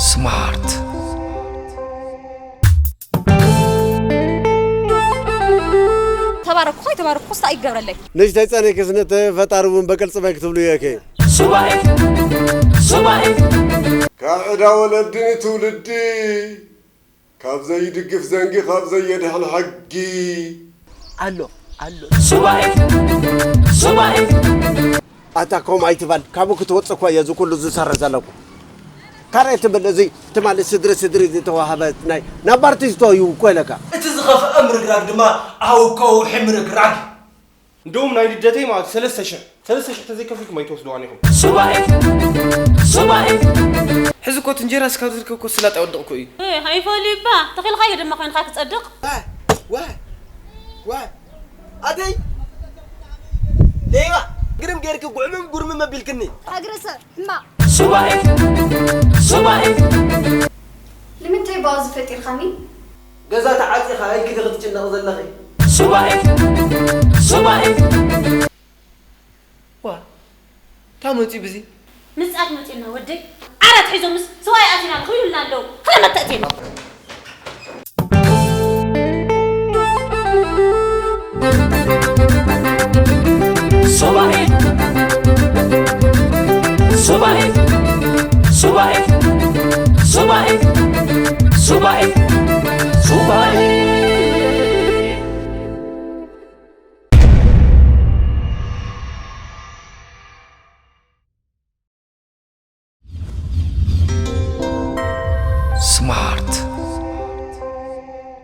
ስማርት። ተባረኩ ኸይ ተባረኩ ክስታ ይገብረለይ። ንእሽተይ ጸኒሕኪስ ነቲ ፈጣሪ እውን በቅል ጽበይ ክትብሉ እየ። እከ ሱባኤ ሱባኤ ካብ ዕዳ ወለዲ ንትውልዲ ካብ ዘይድግፍ ዘንጊ ካብ ዘየድሕን ሕጊ ኣሎ ኣሎ ሱባኤ ሱባኤ ኣታ ከምኡ ኣይትበል። ካብኡ ክትወጽእ እኮ እየ እዚ ኩሉ ዝሰርሕ ዘለኹ። ካልኣይ ትብል እዚ ትማሊ ስድሪ ስድሪ ዝተዋህበ ናይ ናብ ኣርቲስቶ እዩ እኮ ኢለካ። እቲ ዝኸፍአ ምርግራግ ድማ ኣው ከውሒ ምርግራግ እዩ። እንደውም ናይ ልደተይ ማለት ሰለስተ ሽሕ ሰለስተ ሽሕ ተዘይከፊልኩም ኣይትወስድዋን ኢኹም። ሱባኤ ሱባኤ ሕዚ እኮ እቲ እንጀራ እስካብ ዝርከብ እኮ ስላጥ ኣይወድቕ እኮ እዩ። ኣይፈሊ እባ ተኺልካዮ ድማ ኮይንካ ክጸድቕ። ዋ ዋ ኣደይ ሌባ ግርም ጌርኪ ጉዕምም ጉርምም ኣቢልክኒ። ሃግረሰ ሕማቕ ሱባኤ ሱባኤ ንምንታይ ባዚ ፈጢርካኒ? ገዛ ተዓፂኻ ኢልኪ ዶ ክትጭነቕ ዘለኺ? ሱባኤ ሱባኤ ዋ እንታይ መፂኡ ብዚ ምጽኣት መጺኡና ወደይ ዓራት ሒዞምስ ስዋይ ኣቲና ንኽብሉልና ኣለዉ። ክለመተእቴና